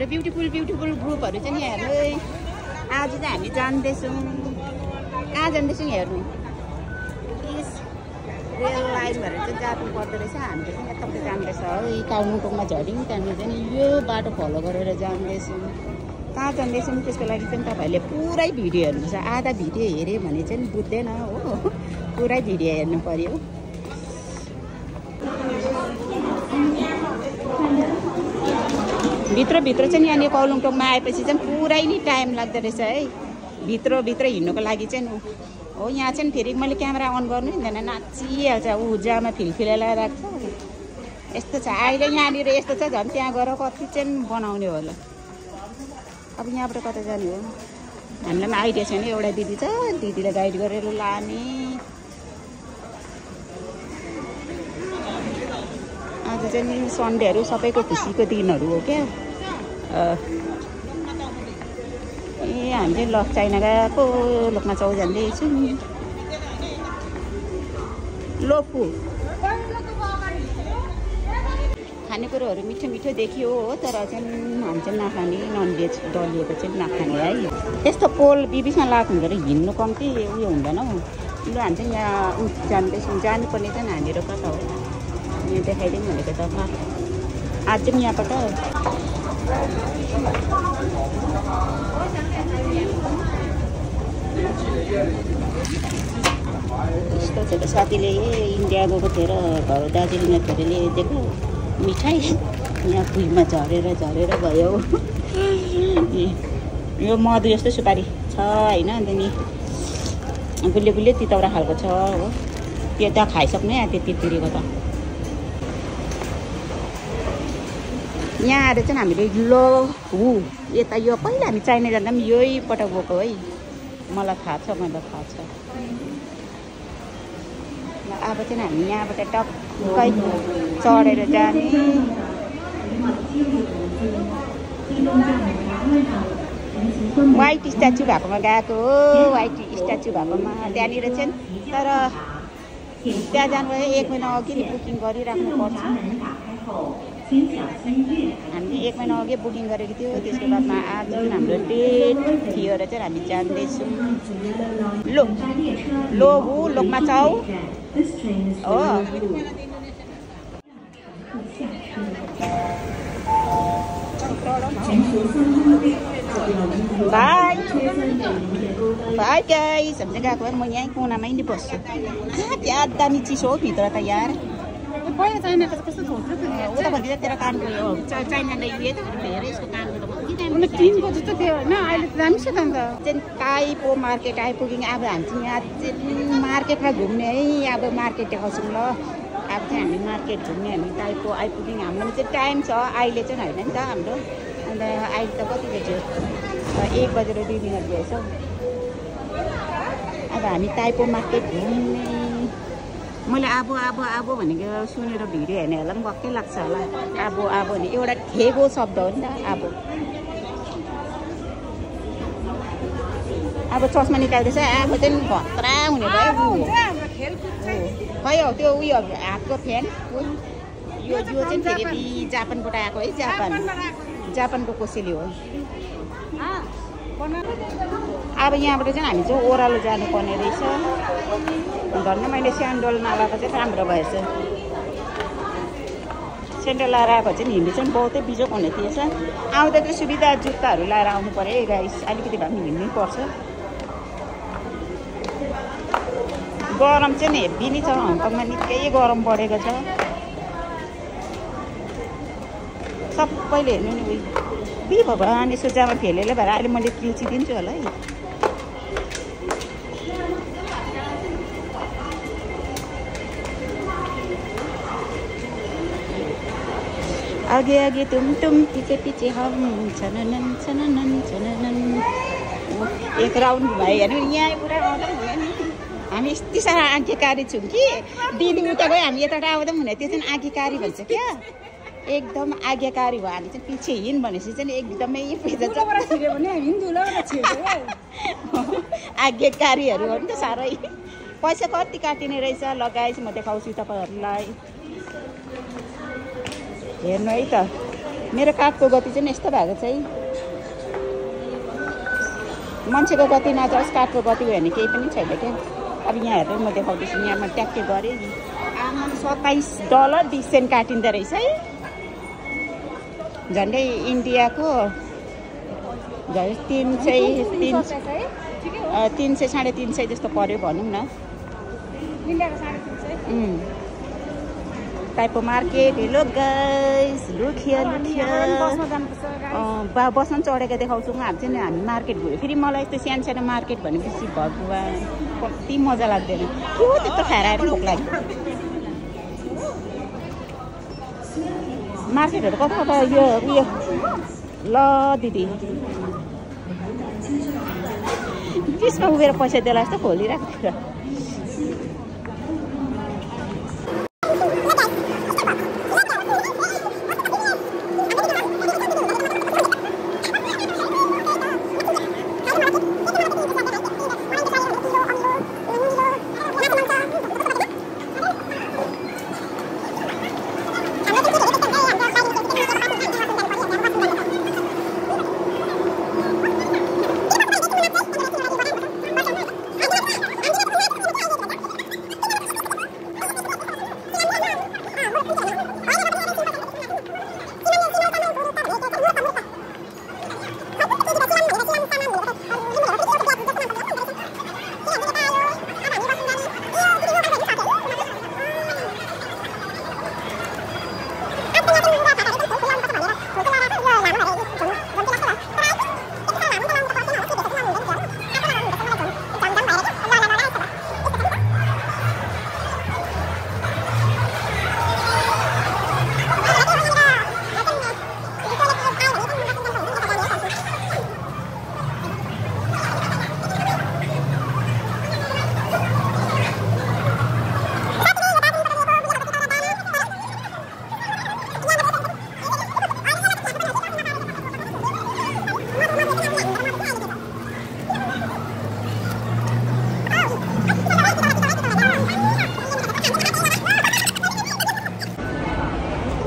हाम्रो ब्युटिफुल ग्रुपहरू चाहिँ नि हेर्नु आज चाहिँ हामी जान्दैछौँ कहाँ जान्दैछौँ हेर्नु रेल लाइन भएर चाहिँ जानु पर्दो रहेछ हामीले चाहिँ यतापट्टि जाँदैछ है कालिम्पोङमा झऱ्यौँ त्यहाँदेखि चाहिँ यो बाटो फलो गरेर जाँदैछौँ कहाँ जाँदैछौँ त्यसको लागि चाहिँ तपाईँहरूले पुरै भिडियो हेर्नुपर्छ आधा भिडियो हेऱ्यो भने चाहिँ बुझ्दैन हो पुरै भिडियो हेर्नु पर्यो भित्र चाहिँ यहाँनिर कालिम्पोङमा आएपछि चाहिँ पुरै नै टाइम लाग्दो रहेछ है भित्र हिँड्नुको लागि चाहिँ हो यहाँ चाहिँ फेरि मैले क्यामेरा अन गर्नु हुँदैन नाचिहाल्छ ऊ जामा फिलफिला राख्छ यस्तो छ अहिले यहाँनिर यस्तो छ झन् त्यहाँ गएर कति चाहिँ बनाउने होला अब यहाँबाट कता जाने हो हामीलाई पनि आइडिया छैन एउटा दिदी छ दिदीलाई गाइड गरेर लाने आज चाहिँ सन्डेहरू सबैको खुसीको दिनहरू हो क्या ए हामी चाहिँ लक चाइना गएको लोकमा चाउ जाँदैछौँ लोकु खानेकुरोहरू मिठो देखियो हो तर चाहिँ हामी चाहिँ नखाने ननभेज डलिएको चाहिँ नखाने है यस्तो पोल बिचमा लाग्नु हुँदो रहेछ हिँड्नु कम्ती उयो हुँदैन हौ लु हामी चाहिँ यहाँ जाँदैछौँ जानुपर्ने चाहिँ हामीहरू कता हो यहाँ देखाइदिउँ भनेको त आज चाहिँ यहाँबाट यस्तो छ त साथीले इन्डिया गएको थियो र घर दार्जिलिङमा छोरी ल्याइदिएको मिठाई यहाँ भुइँमा झरेर भयो यो मधु जस्तो सुपारी छ होइन अन्त नि गुलियो तितौरा खालको छ हो त्यो त खाइसक्ने त्यति तिरेको त यहाँ आएर चाहिँ हामीले यता यो पहिला हामी चाइना जाँदा पनि यही पटक गएको है मलाई थाहा छ अब चाहिँ हामी यहाँबाट टक्कै चढेर जाने वाइट स्ट्याचु भएकोमा गएको हो वाइट स्ट्याचु भएकोमा त्यहाँनिर चाहिँ तर त्यहाँ जानुभयो 1 महिना अघि नै बुकिङ गरिराख्नु पर्छ हामीले 1 महिना अघि बुकिङ गरेको थियो त्यसको बादमा आज हाम्रो डेट थियो र चाहिँ हामी जाँदैछौँ लोकमा चाउ हो बाई गाइस हामी चाहिँ गएको म यहीँ कुनामै नि बस्छु क्या दामी चिसो हो भित्र त यार पहिला चाइनाको कस्तो छोड्छ उता भन्दा तेरो कानको हो चाइनाले उयो त धेरै यसको कानको त टिनको जस्तो थियो होइन अहिले त दामी छ त अन्त चाहिँ टाइपो मार्केट आइपुग्यौँ अब हामी चाहिँ यहाँ चाहिँ मार्केटमा घुम्ने है अब मार्केट देखाउँछौँ ल अब चाहिँ हामी मार्केट घुम्ने हामी टाइपो आइपुग्यौँ हाम्रोमा चाहिँ टाइम छ अहिले चाहिँ होइन नि त हाम्रो अन्त अहिले त कति बज्यो 1 बजेर 2 मिनट भएछ अब हामी टाइपो मार्केट घुम्ने मैले अब भनेको सुनेर भिडियो हेर्नेहरूलाई पनि वाक्कै लाग्छ होला अब भने एउटा ठेगो शब्द हो नि त अब चस्मा निकाल्दैछ अब चाहिँ खतरा हुने भयो खै हो त्यो उयो हातको फ्यान यो चाहिँ फेरि जापानबाट आएको है जापानको कोसेली हो अब यहाँबाट चाहिँ हामी चाहिँ ओह्रालो जानुपर्ने रहेछ घरमा मैले स्यान्डल नलाएको चाहिँ राम्रो भएछ स्यान्डल लाएर आएको चाहिँ हिँड्नु चाहिँ बहुतै बिजोक हुने थिएछ आउँदा चाहिँ सुविधा जुत्ताहरू लाएर आउनु पऱ्यो है गाइस अलिकति भए पनि हिँड्नै पर्छ गरम चाहिँ हेभी नै छ हङकङमा निकै गरम बढेको छ सबैले हेर्नु नि उयो भगवान् यसो जामा फेलेले भएर अहिले मैले किल्चिदिन्छु होला है आगे तुम पीछे हम छननन एक राउन्ड भयो हेर्नु यहाँ पुरा आउँदा पनि हुने हामी यति साह्रो आज्ञाकारी छौँ कि दिदी उता गयो हामी यता आउँदा पनि हुने त्यो चाहिँ आज्ञाकारी भन्छ क्या एकदम आज्ञाकारी भयो हामी चाहिँ पछि हिँड भनेपछि चाहिँ एकदमै आज्ञाकारीहरू हो नि त साह्रै पैसा कति काटिने रहेछ लगाएपछि म देखाउँछु तपाईँहरूलाई हेर्नु है त मेरो काठको गति चाहिँ यस्तो भएको छ है। मान्छेको गति नजाओस्, काठको गति भयो भने केही पनि छैन क्या। अब यहाँ हेरेर म देखाउँदैछु, यहाँ म ट्याक्कै गरेँ। आमा $27 20 काटिँदो रहेछ है। झन्डै इन्डियाको झन् 300 350 जस्तो पर्यो भनौँ न। टाइपको market. Hello guys, look here बसमा चढेको देखाउँछु म। हामी मार्केट गयो। फेरि मलाई यस्तो सानो सानो मार्केट भनेपछि भगवान् कति मजा लाग्दैन। के हो त्यस्तो खाएर आएर भोक लाग्यो। मार्केटहरू कता कता यो उयो ल दिदी बिचमा उभिएर पैसा देला जस्तो खोलिरहेको थियो।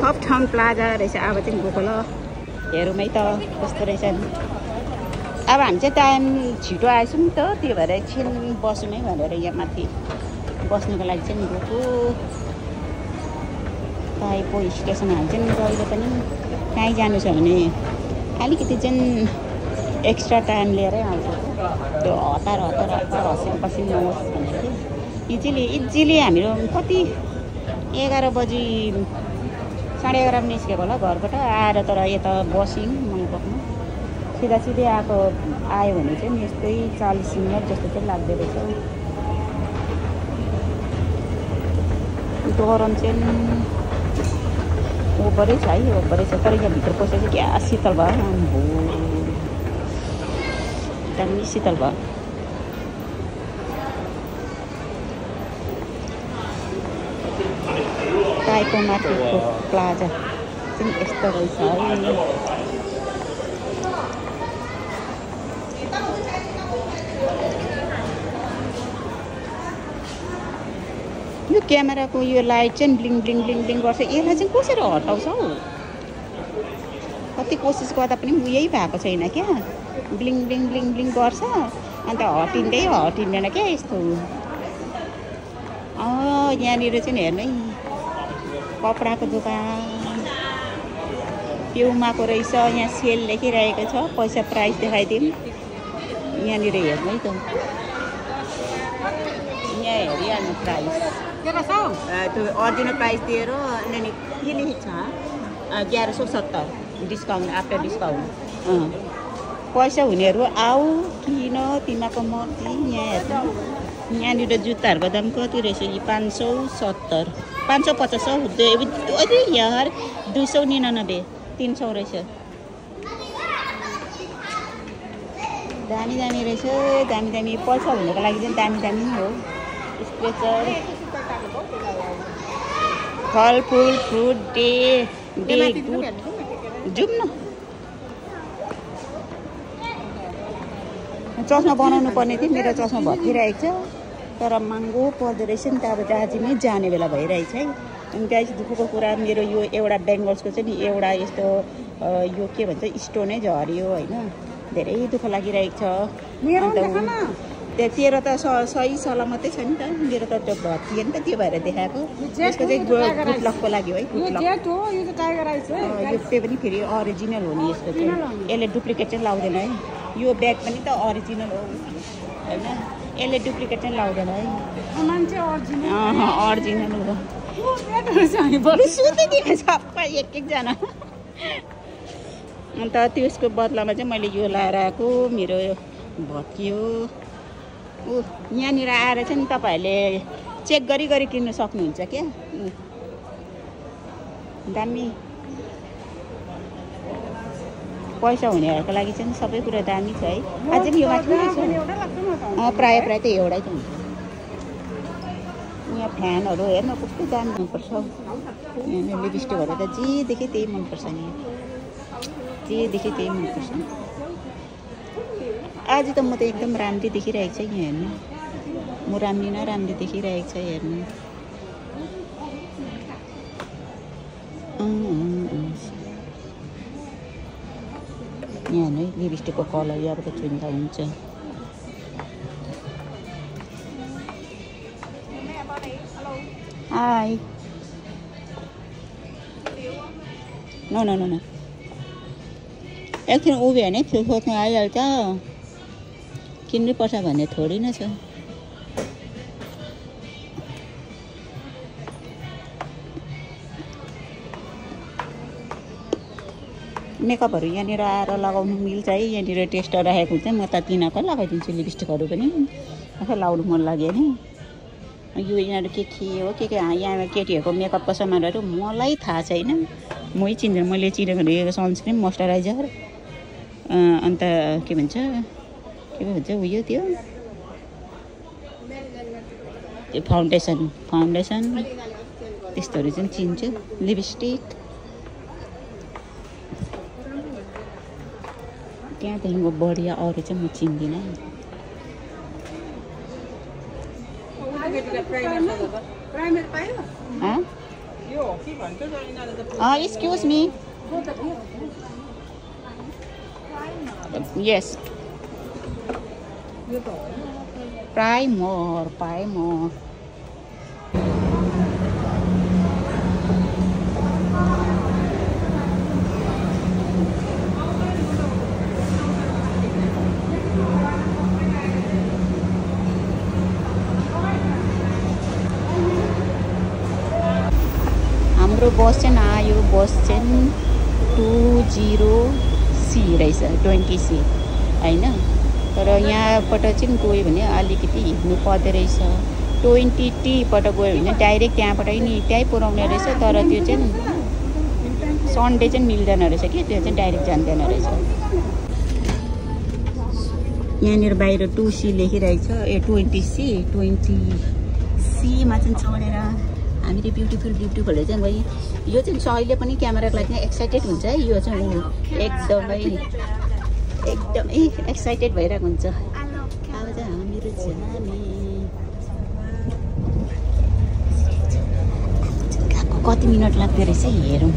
अपटाउन प्लाजा रहेछ। अब चाहिँ गएको ल हेरौँ है त कस्तो रहेछ। अब हामी चाहिँ टाइम छिटो आएछौँ नि त, त्यो भएर एकछिन बसौँ है भनेर यहाँ माथि बस्नुको लागि चाहिँ गएको। टाइपो स्टेसन हामी चाहिँ जहिले पनि कहीँ जानु छ भने अलिकति चाहिँ एक्स्ट्रा टाइम लिएरै आउँछ। त्यो हतार हतार हतार हसिन पसिन नहोस् भनेर चाहिँ इजिली हाम्रो कति 11 बजी 11:30 निस्केको होला घरबाट आएर। तर यता बस्यौँ मङ्गपकमा सिधा सिधै आयो भने चाहिँ यस्तै 40 मिनट जस्तो चाहिँ लाग्दो रहेछ। गरम चाहिँ ओभरै छ है, ओभरै छ। तर यहाँभित्र पसेर चाहिँ क्या शीतल भयो। आम्बो दामी शीतल भयो। टाइपो मार्केटको प्लाजा चाहिँ यस्तो रहेछ है। यो क्यामेराको यो लाइट चाहिँ ब्लिङ ब्लिङ ब्लिङ ब्लिङ गर्छ। यसलाई चाहिँ कसरी हटाउँछ हौ? कति कोसिस गर्दा पनि उयै भएको छैन क्या। ब्लिङ ब्लिङ ब्लिङ ब्लिङ गर्छ अन्त हटिँदैन क्या यस्तो। यहाँनिर चाहिँ हेर्नु है, कपडाको दोकान प्युमाको रहेछ। यहाँ सेल लेखिरहेको छ, पैसा प्राइस देखाइदिउँ। यहाँनिर हेर्नु है त, यहाँ हेरिहाल्नु प्राइस। त्यो अरिजिनल प्राइस दिएर अनि के लेखेको छ 1170 डिस्काउन्ट आफ्टर डिस्काउन्ट। पैसा हुनेहरू आऊ किन, तिमीहरूको मर्जी। यहाँ हेर्नु, यहाँनिर जुत्ताहरूको दाम कति रहेछ? 570 550 अरे यार 299 300 रहेछ। दामी दामी रहेछ, दामी दामी। पैसा हुनुको लागि चाहिँ दामी दामी हो। स्ट्रेचर, फलफुल, फ्रुट डे जाउँ न। चस्मा बनाउनु पर्ने थियो, मेरो चस्मा भत्किरहेको छ। तर महँगो पर्दो रहेछ नि त। अब दार्जिलिङ जाने बेला भइरहेछ है। गाइस दुःखको कुरा मेरो यो एउटा बेङ्गल्सको चाहिँ नि एउटा यस्तो यो के भन्छ स्टोनै झऱ्यो होइन धेरै दुःख लागिरहेको छ अन्त तेरो त सही सलामतै छ नि त मेरो त त्यो भत्कियो नि त त्यो भएर देखाएको त्यसको चाहिँ गुड लकको लागि है गुड लक यो पनि फेरि अरिजिनल हो नि यसको चाहिँ यसले डुप्लिकेट चाहिँ लाउँदैन है यो ब्याग पनि त अरिजिनल हो होइन यसले डुप्लिकेट चाहिँ लाउँदैन है अरिजिनल हो सुत्दैदिने सबै एकजना अन्त त्यसको बदलामा चाहिँ मैले यो लाएर आएको मेरो भत्कियो यहाँनिर आएर चाहिँ तपाईँहरूले चेक गरी किन्नु सक्नुहुन्छ क्या दामी पैसा हुनेहरूको लागि चाहिँ सबै कुरा दामी छ है अझै पनि यो माथि प्रायः त एउटै त हुन्छ यहाँ फ्यानहरू हेर्न कस्तो दामी मनपर्छ यहाँ लिपस्टिकहरू त जे देखेँ त्यही मनपर्छ नि जे देखेँ त्यही मनपर्छ आज त म त एकदम राम्री देखिरहेको छ यहाँ हेर्नु म राम्री न राम्री देखिरहेको छ हेर्नु यहाँ हेर्नु लिपस्टिकको कलर अब त चुन्दा हुन्छ हाई नो एकछिन उभियो भने फेरि सोध्नु आइहाल्छ किन्नै पर्छ भन्ने थोरै नै छ मेकअपहरू यहाँनिर आएर लगाउनु मिल्छ है यहाँनिर टेस्टर राखेको हुन्छ म त तिनीहरूको लगाइदिन्छु लिपस्टिकहरू पनि आफै लाउनु मन लाग्यो नि यो यिनीहरू के हो के यहाँ केटीहरूको मेकअपको सामानहरू मलाई थाहा छैन मै चिन्दैन मैले चिनेको सनस्क्रिन मोइस्चराइजर अन्त के भन्छ उयो त्यो फाउन्डेसन त्यस्तोहरू चाहिँ चिन्छु लिपस्टिक त्यहाँदेखिको बढिया अरू चाहिँ म चिन्दिनँ एक्सक्युज मी यस प्राइमर हाम्रो बस चाहिँ आयो बस चाहिँ 20C रहेछ 20C होइन तर यहाँबाट चाहिँ गयो भने अलिकति हिँड्नु पर्दो रहेछ 20T-बाट गयो भने डाइरेक्ट त्यहाँबाट नि त्यहीँ पुऱ्याउने रहेछ तर त्यो चाहिँ सन्डे चाहिँ मिल्दैन रहेछ कि त्यो चाहिँ डाइरेक्ट जान्दैन रहेछ यहाँनिर बाहिर 2C लेखिरहेको छ 20C मा चाहिँ चढेर हामीले ब्युटिफुल चाहिँ भाइ यो चाहिँ सहिले पनि क्यामेराको लागि एक्साइटेड हुन्छ है यो चाहिँ एकदमै एक्साइटेड भइरहेको हुन्छ अब चाहिँ हामीहरू जाने कति मिनट लाग्दो रहेछ हेरौँ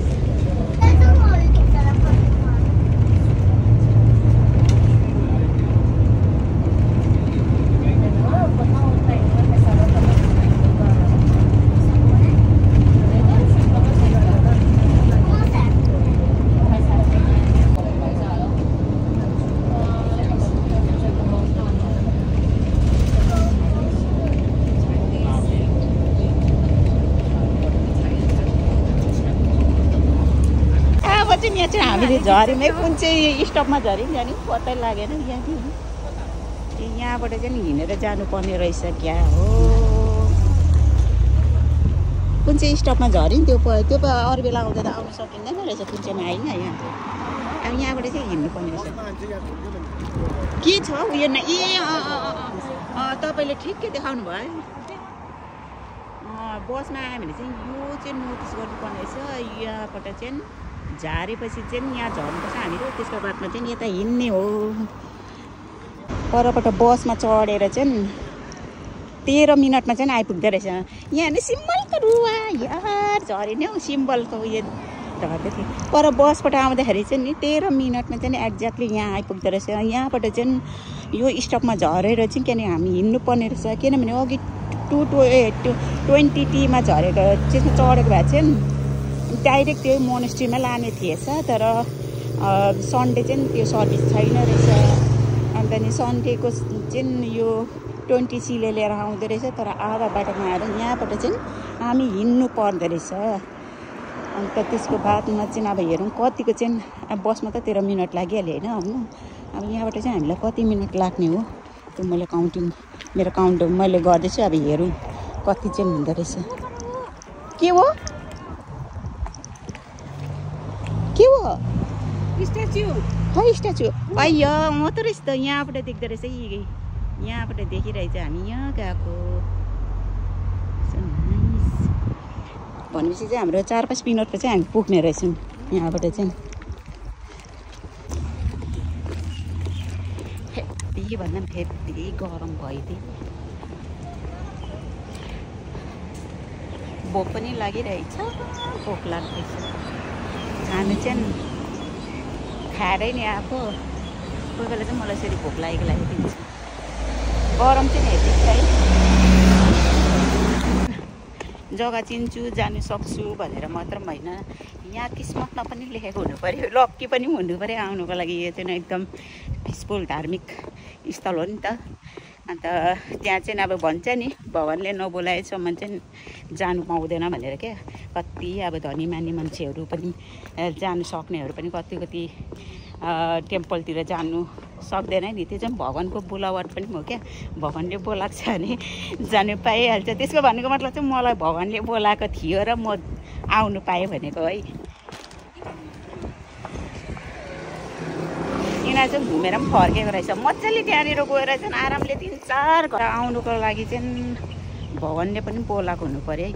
यहाँ चाहिँ हामीले झऱ्यौँ है कुन चाहिँ स्टपमा झऱ्यौँ जाने पत्तै लागेन यहाँबाट चाहिँ हिँडेर जानुपर्ने रहेछ क्या हो कुन चाहिँ स्टपमा झऱ्यौँ त्यो अरू बेला आउँदा त आउनु सकिँदैन रहेछ कुन चाहिँमा आइन यहाँ अब यहाँबाट चाहिँ हिँड्नुपर्ने रहेछ के छ उयो न तपाईँले ठिकै देखाउनु भयो बसमा आयो भने चाहिँ यो चाहिँ नोटिस गर्नुपर्ने रहेछ यहाँबाट चाहिँ झारेपछि चाहिँ यहाँ झर्नुपर्छ हामीहरू त्यसको बादमा चाहिँ यता हिँड्ने हो परबाट बसमा चढेर चाहिँ 13 मिनटमा चाहिँ आइपुग्दो रहेछ यहाँ सिम्बलको रुवा यार झरे नि हौ सिम्बलको उयो झर्दै थियो पर बसबाट आउँदाखेरि चाहिँ नि 13 मिनटमा चाहिँ एक्ज्याक्टली यहाँ आइपुग्दो रहेछ यहाँबाट चाहिँ यो स्टपमा झरेर चाहिँ किनभने हामी हिँड्नुपर्ने रहेछ किनभने अघि 20T-मा झरेको चाहिँ चढेको भए चाहिँ डाइरेक्ट त्यो मोनेस्ट्रीमा लाने थिएछ तर सन्डे चाहिँ त्यो सर्भिस छैन रहेछ अन्त नि सन्डेको चाहिँ यो 20C-ले लिएर आउँदो रहेछ तर आधा बाटोमा आएर यहाँबाट चाहिँ हामी हिँड्नु पर्दो रहेछ अन्त त्यसको बादमा चाहिँ अब हेरौँ कतिको चाहिँ अब बसमा त 13 मिनट लागिहाल्यो होइन आउनु अब यहाँबाट चाहिँ हामीलाई कति मिनट लाग्ने हो त्यो मैले काउन्टिङ मेरो काउन्ट मैले गर्दैछु अब हेरौँ कति चाहिँ हुँदो रहेछ के हो स्ट्याचु खै स्ट्याचु अಯ್यो म त रहेछ त यहाँबाट देख्दो रहेछ यहाँबाट देखिरहेछ हामी यहाँ गएको भनेपछि चाहिँ हाम्रो 4-5 मिनटको चाहिँ हामी पुग्ने रहेछौँ यहाँबाट चाहिँ हेप्पी भन्दा पनि हेप्पी गरम भइदियो भोक पनि लागिरहेछ भोक लाग्दैछ खानु चाहिँ खाएरै नि आएको कोही बेला चाहिँ मलाई यसरी भोक लागेको दिन्छ गरम चाहिँ हेर्दै है जग्गा चिन्छु जानु सक्छु भनेर मात्र होइन यहाँ किस्मतमा पनि लेखेको हुनु पऱ्यो लक्की पनि हुनु पऱ्यो आउनुको लागि यो चाहिँ एकदम पिसफुल धार्मिक स्थल हो नि त अन्त त्यहाँ चाहिँ अब भन्छ नि भगवान्ले नबोलाएसम्म चाहिँ जानु पाउँदैन भनेर क्या कति अब धनी मानी मान्छेहरू पनि जानु सक्नेहरू पनि कति टेम्पलतिर जानु सक्दैन नि त्यो चाहिँ भगवान्को बोलावट पनि हो क्या भगवान्ले बोलाएको छ भने जानु पाइहाल्छ त्यसको भनेको मतलब चाहिँ मलाई भगवान्ले बोलाएको थियो र म आउनु पाएँ भनेको है यिनीहरू चाहिँ घुमेर पनि फर्केको रहेछ मजाले त्यहाँनिर गएर चाहिँ आरामले 3-4 घर आउनुको लागि चाहिँ भगवान्ले पनि बोलाएको हुनु पऱ्यो है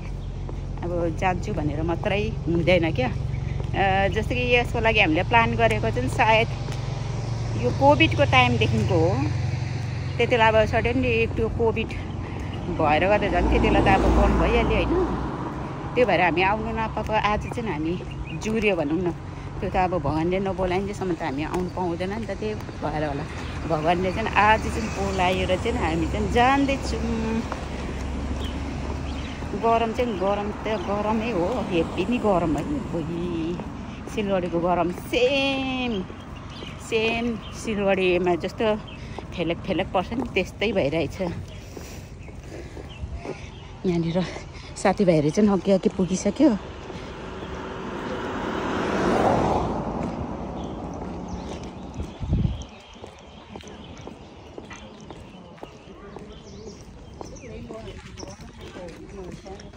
अब जान्छु भनेर मात्रै हुँदैन क्या जस्तो कि यसको लागि हामीले प्लान गरेको चाहिँ सायद यो कोभिडको टाइमदेखिको हो त्यति बेला अब सडनली त्यो कोभिड भएर गर्दा झन् त्यति बेला त अब बन्द भइहाल्यो होइन त्यो भएर हामी आउनु नपाएको आज चाहिँ हामी जुर्यो भनौँ न त्यो त अब भगवान्ले नबोलाइन्जेलसम्म त हामी आउनु पाउँदैन नि त त्यही भएर होला भगवान्ले चाहिँ आज चाहिँ बोलाएर चाहिँ हामी चाहिँ जाँदैछौँ गरम चाहिँ गरम त गरमै हो हेभी नि गरम है भोलि सिलगढीको गरम सेम सिलगढीमा जस्तो फेलक पर्छ नि त्यस्तै भइरहेछ यहाँनिर साथीभाइहरू चाहिँ अघि पुगिसक्यो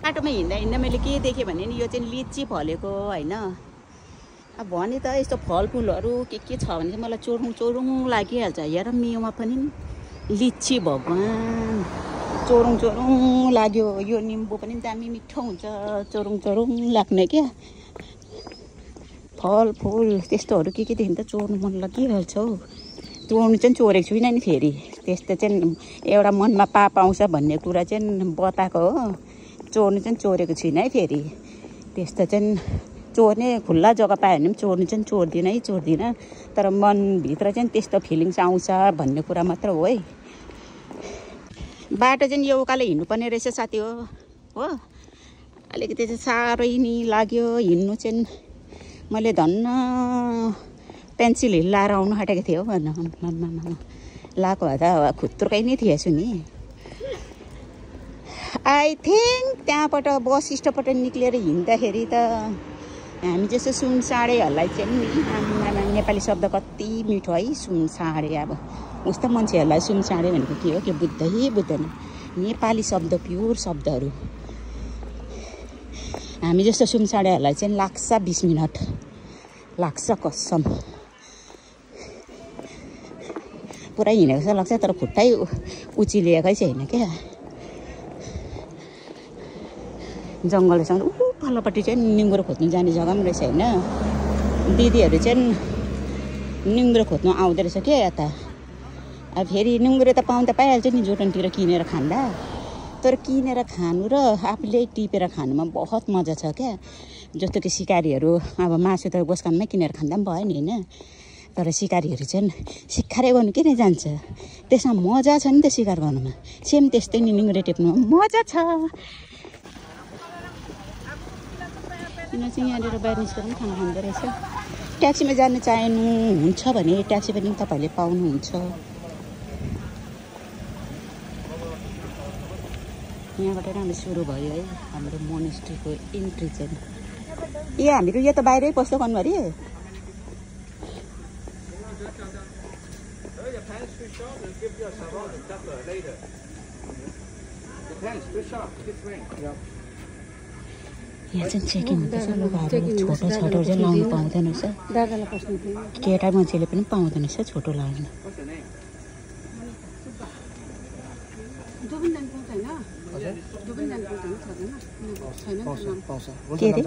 बाटोमा हिँड्दा मैले के देखेँ भने नि यो चाहिँ लिची फलेको होइन अब भने त यस्तो फलफुलहरू के छ भने चाहिँ मलाई चोरुङ लागिहाल्छ हेर मेवा पनि लिची भगवान् चोरुङ लाग्यो यो निम्बु पनि दामी मिठो हुन्छ चोरुङ लाग्ने क्या फलफुल त्यस्तोहरू के देख्यो भने त चोर्नु मन लागिहाल्छ हौ चोर्नु चाहिँ चोरेको छुइनँ नि फेरि त्यस्तो चाहिँ एउटा मनमा पाप आउँछ भन्ने कुरा चाहिँ बताएको हो चोर्नु चाहिँ चोरेको छुइनँ है फेरि त्यस्तो चाहिँ चोर्ने खुल्ला जग्गा पायो भने पनि चोर्नु चाहिँ चोर्दिनँ तर मनभित्र चाहिँ त्यस्तो फिलिङ्स आउँछ भन्ने कुरा मात्र हो है बाटो चाहिँ यो उकालो हिँड्नुपर्ने रहेछ साथी हो अलिकति चाहिँ साह्रै नि लाग्यो हिँड्नु चाहिँ मैले धन्न पेन्सिल हिल लाएर आउनु आँटेको थिएँ हो लाएको भए त खुत्रुकै नै थिएछु नि आई थिङ्क त्यहाँबाट बस स्टपबाट निक्लेर हिँड्दाखेरि त हामी जस्तो सुनसाँडेहरूलाई चाहिँ नि नेपाली शब्द कति मिठो है सुनसाँडे अब उस्तो मान्छेहरूलाई सुनसाँडे भनेको के हो के बुझ्दैन नेपाली शब्द प्योर शब्दहरू हामी जस्तो सुनसाँडेहरूलाई चाहिँ लाग्छ 20 मिनट लाग्छ कसम पुरै हिँडेको जस्तो लाग्छ तर खुट्टै उचिलिएकै छैन क्या जङ्गलसँग तलपट्टि चाहिँ निङ्गुरो खोज्नु जाने जग्गा पनि रहेछ होइन दिदीहरू चाहिँ निङ्गुरो खोज्नु आउँदो रहेछ क्या यता अब फेरि निङ्गुरो त पाउनु त पाइहाल्छ नि जोटनतिर किनेर खाँदा तर किनेर खानु र आफूले टिपेर खानुमा बहुत मजा छ क्या। जस्तो कि सिकारीहरू अब मासु त गोसखानमै किनेर खाँदा पनि भयो नि होइन, तर सिकारीहरू चाहिँ सिकारै गर्नु किन जान्छ, त्यसमा मजा छ नि त सिकार गर्नुमा। सेम त्यस्तै निङ्रे टेप्नुमा मजा छ। यिनीहरू चाहिँ यहाँनिर बाहिर निस्केर पनि खाना खाँदो रहेछ। ट्याक्सीमा जानु चाहनुहुन्छ भने ट्याक्सी पनि तपाईँहरूले पाउनुहुन्छ। यहाँबाट राम्रो सुरु भयो है हाम्रो मोनेस्ट्रीको इन्ट्री चाहिँ। हामीहरू यो त बाहिरै पस्दै गर्नु अरे। यहाँ चाहिँ चेकिङ हुँदैछ। लुगाहरू छोटो छोटो चाहिँ लाउनु पाउँदैन रहेछ। केटा मान्छेले पनि पाउँदैन रहेछ छोटो लाउनु। के अरे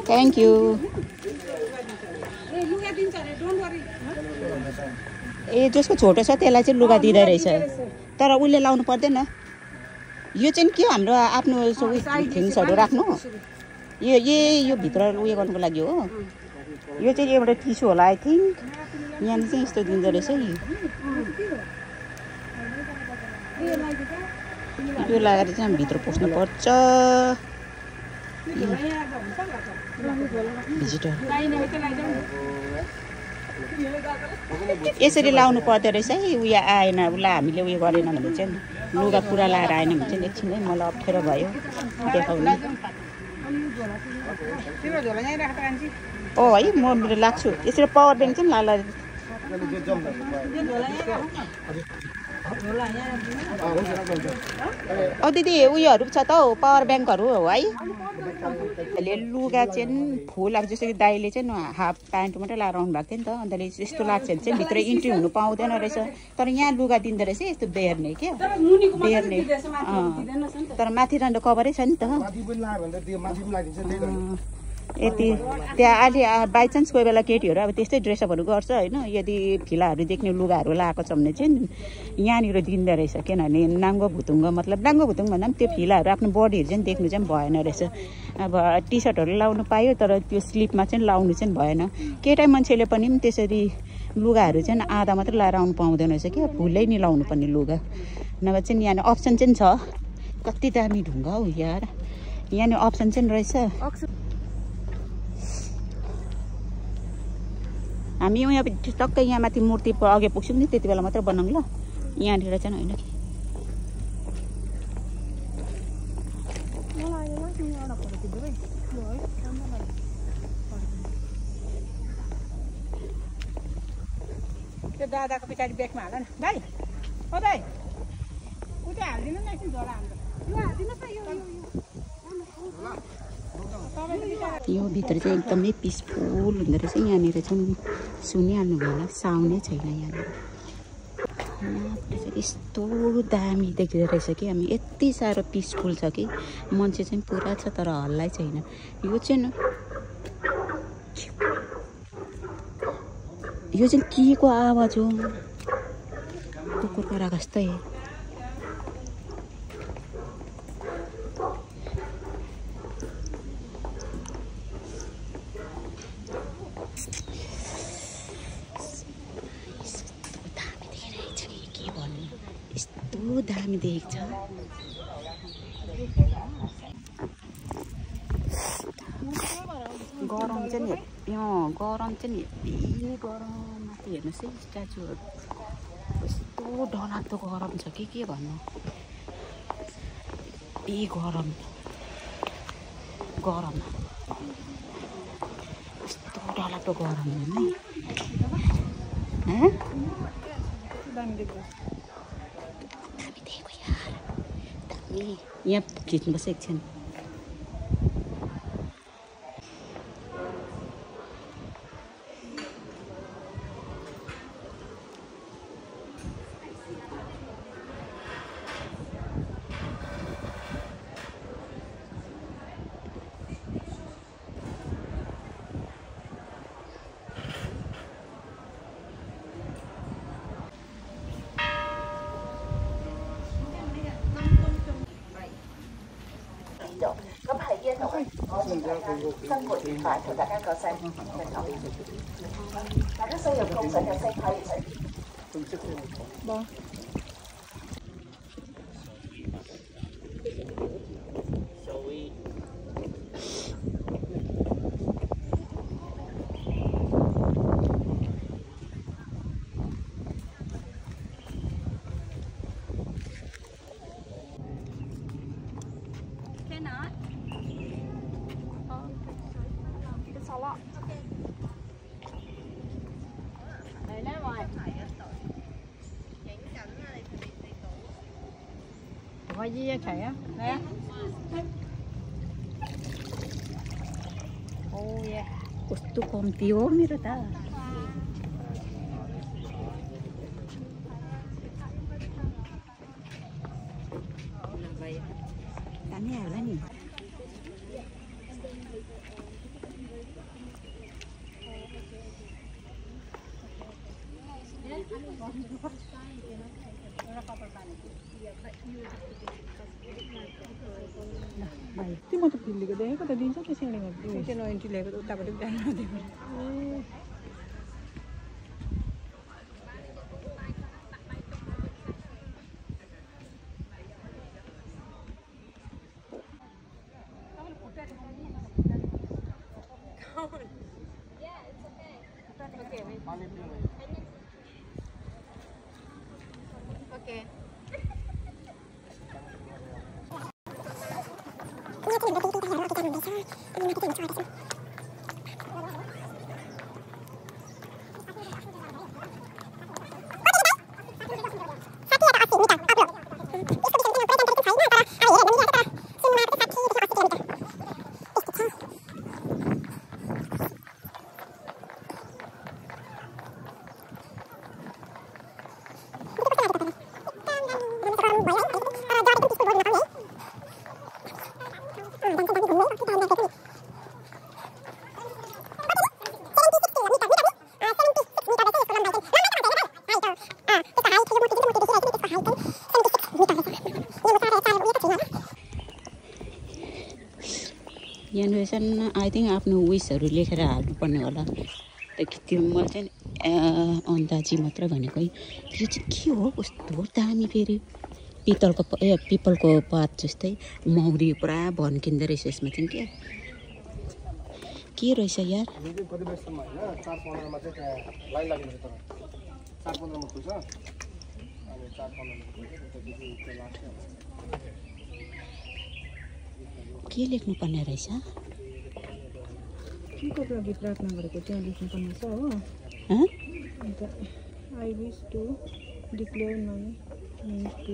थ्याङ्क यू। ए जसको छोटो छ त्यसलाई चाहिँ लुगा दिँदो रहेछ, तर उसले लाउनु पर्दैन। यो चाहिँ के हाम्रो आफ्नो थिङ्सहरू राख्नु, यो भित्र उयो गर्नुको लागि हो। यो चाहिँ एउटा टिस्यु होला आई थिङ्क। यहाँनिर चाहिँ यस्तो दिँदो रहेछ। यो लगाएर चाहिँ हामी भित्र पस्नुपर्छ। भिजिटर यसरी लाउनु पर्दो रहेछ है। उयो आएन उसलाई हामीले उयो गरेन भने चाहिँ, लुगा पुरा लाएर आएन भने चाहिँ एकछिन है मलाई अप्ठ्यारो भयो देखाउने। है म लाग्छु यसरी पावर ब्याङ्क चाहिँ लाला। दिदी उयोहरू छ त हौ पावर ब्याङ्कहरू हो है। अहिले लुगा चाहिँ फुल अब जस्तो कि दाइले चाहिँ हाफ प्यान्ट मात्रै लाएर आउनु भएको थियो नि त, अन्त यस्तो लाग्छ भने चाहिँ भित्र इन्ट्री हुनु पाउँदैन रहेछ। तर यहाँ लुगा दिँदो रहेछ यस्तो बेर्ने क्या, बेर्ने। तर माथि रहँदा कभरै छ नि त। यति त्यहाँ अलि बाइचान्स कोही बेला केटीहरू अब त्यस्तै ड्रेसअपहरू गर्छ होइन। यदि फिलाहरू देख्ने लुगाहरू लगाएको छ भने चाहिँ यहाँनिर दिँदो रहेछ। किनभने नाङ्गो भुतुङ्ग मतलब नाङ्गो भुतुङ्ग भन्दा पनि त्यो फिलाहरू आफ्नो बडीहरू चाहिँ देख्नु चाहिँ भएन रहेछ। अब टी सर्टहरू लाउनु पायो तर त्यो स्लिपमा चाहिँ लाउनु चाहिँ भएन। केटा मान्छेले पनि त्यसरी लुगाहरू चाहिँ आधा मात्रै लाएर आउनु पाउँदैन रहेछ क्या, फुलै नि लाउनु पर्ने लुगा। नभए चाहिँ यहाँनिर अप्सन चाहिँ छ। कति दामी ढुङ्गा हौ यार, यहाँनिर अप्सन चाहिँ रहेछ। हामी यहाँ टक्कै यहाँ माथि मूर्ति अघि पुग्छौँ नि त्यति बेला मात्रै बनाऊँ ल। यहाँनिर चाहिँ होइन कि त्यो दादाको पछाडि ब्यागमा हाल न भाइ। हो दाइ उता हालिदिनु न एकछिन झोला हाम्रो। यो हालिदिनु त यो भित्र चाहिँ एकदमै पिसफुल हुँदो रहेछ। यहाँनिर चाहिँ सुनिहाल्नु भयो होला, साउन्डै छैन यहाँनिर। यस्तो दामी देखिँदो रहेछ कि हामी यति साह्रो पिसफुल छ कि मान्छे चाहिँ पुरा छ तर हल्लै छैन। यो चाहिँ के को आवाज हो, कुकुर कराएको जस्तै। दामी देख्छ। गरम चाहिँ गरम चाहिँ हेभी गरम। माथि हेर्नुहोस् है स्ट्याचुहरू यस्तो डरलाग्दो गरम छ कि के भन्नु। यी गरम गरम यस्तो डरलाग्दो गरम है। यहाँ खिच्नुपर्छ एकछिन। 度。咁係呢一度咧，我請大家生活愉快，同大家講聲再頭。大家需要共振嘅聲可以隨便。可以一齊啊！嚟啊！好嘢！Gusto konti oh, mira ta. Tanya lah ni. त्यो म त फिल्डको देखेको त दिन्छ त्यसैले गर्दा त्यो 90 ल्याएको त उताबाट जानु नदिएको यहाँनिर चाहिँ आई थिङ्क आफ्नो विसहरू लेखेर हाल्नुपर्ने होला त्यो मैले चाहिँ अन्दाजी मात्र भनेको है यो चाहिँ के हो कस्तो दामी फेरि पिपलको पात जस्तै मौरी पुरा भन्किँदो रहेछ यसमा चाहिँ के रहेछ यार के लेख्नुपर्ने रहेछ के को लागि प्रार्थना गरेको त्यहाँ लेख्नुपर्ने छ हो अन्त I wish to declare my टु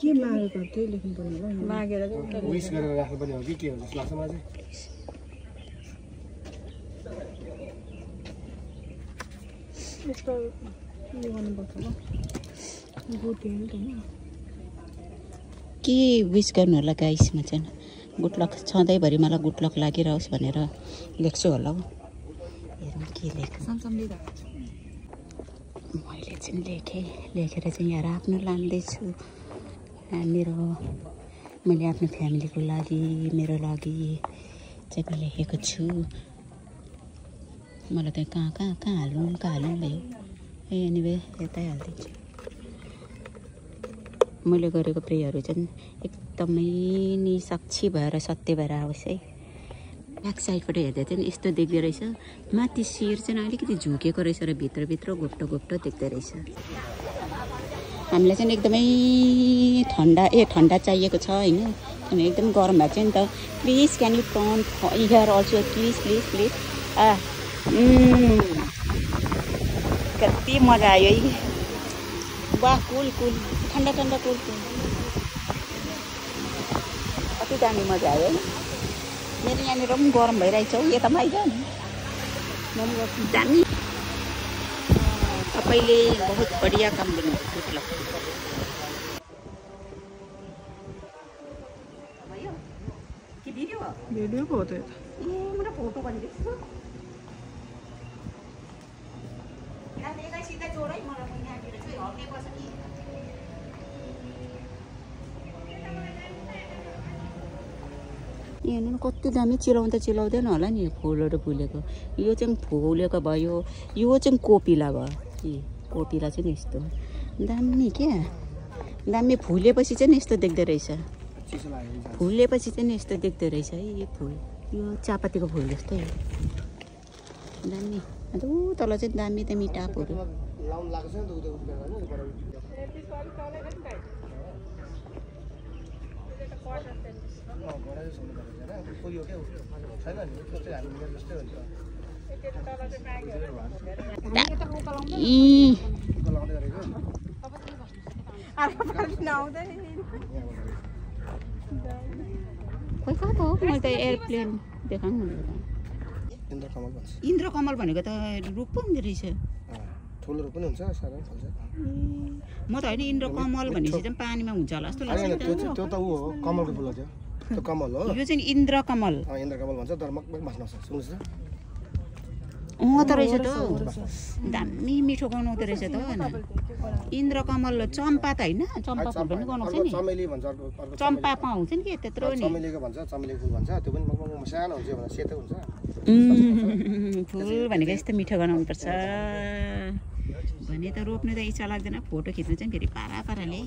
के मागेको त्यही लेख्नुपर्ने होला मागेर विश गरेर राख्नुपर्ने हो कि के हो जस्तो लाग्छ मलाई यस्तो उयो गर्नुपर्छ होला गुड हेल्थ होइन के विश गर्नु होला गाइसमा चाहिँ गुड लक सधैँभरि मलाई गुड लक लागिरहोस् भनेर लेख्छु होला हौ हेरौँ के लेख्छ मैले चाहिँ लेखेर चाहिँ यहाँ आफ्नो लाँदैछु मैले आफ्नो फ्यामिलीको लागि मेरो लागि चाहिँ लेखेको छु मलाई त कहाँ हाल्नु भयो एनिवे यतै हालिदिन्छु मैले गरेको प्रेयरहरू चाहिँ एकदमै नि साक्षी भएर सत्य भएर आओस् है ब्याक साइडबाट हेर्दा चाहिँ यस्तो देख्दो रहेछ माथि शिर चाहिँ अलिकति झुकेको रहेछ र भित्रभित्र घोप्टो देख्दो रहेछ हामीलाई चाहिँ एकदमै ठन्डा चाहिएको छ होइन अनि एकदम गरम भएको छ नि त please can you turn here also please कति मजा आयो है वाह कुल ठन्डा कुल कति दामी मजा आयो है मेरो यहाँनिर पनि गरम भइरहेछ हौ यता पनि आइज नि म पनि गर्छु दामी तपाईँले बहुत बढिया काम गर्नुहुन्छ भिडियो पो हो त मेरो फोटो भनिदिएको एकैसित जोड है मलाई यहाँतिर चाहिँ हल्केको छ कि हेर्नु कति दामी चिलाउँदा चिलाउँदैन होला नि फुलहरू फुलेको यो चाहिँ फुलेको भयो यो चाहिँ कोपिला भयो कोपिला चाहिँ यस्तो दामी क्या दामी फुलेपछि चाहिँ यस्तो देख्दो रहेछ फुलेपछि चाहिँ यस्तो देख्दो रहेछ है यो फुल यो चियापत्तीको फुल जस्तै दामी अन्त ऊ तल चाहिँ दामी दामी टापहरू खोइ कहाँ हो मैले त एयरप्लेन देखाउनु इन्द्रकमल भनेको त रुख पो हुँदो रहेछ ठुलो पनि हुन्छ सानो फल्छ म त होइन इन्द्रकमल भनेपछि चाहिँ पानीमा हुन्छ होला जस्तो लाग्छ त्यो त ऊ हो कमलको फुल हो त्यो कमल हो यो चाहिँ इन्द्रकमल इन्द्रकमल भन्छ तर मकमक भाँच्न सक्छ सुन्नुहोस् त त रहेछ त दामी मिठो गनाउँदो रहेछ त इन्द्रकमल चम्पा त होइन चम्पा फुल पनि गनाउँछ नि चमेली भन्छ अर्को चम्पा पाउँछ नि के त्यत्रो नि चमेलीको भन्छ चमेली फुल भन्छ त्यो पनि मकमक सानो हुन्छ भने सेतो हुन्छ फुल भनेको यस्तो मिठो गनाउनु पर्छ भने त रोप्नु त इच्छा लाग्दैन फोटो खिच्नु चाहिँ फेरि पारा पाराले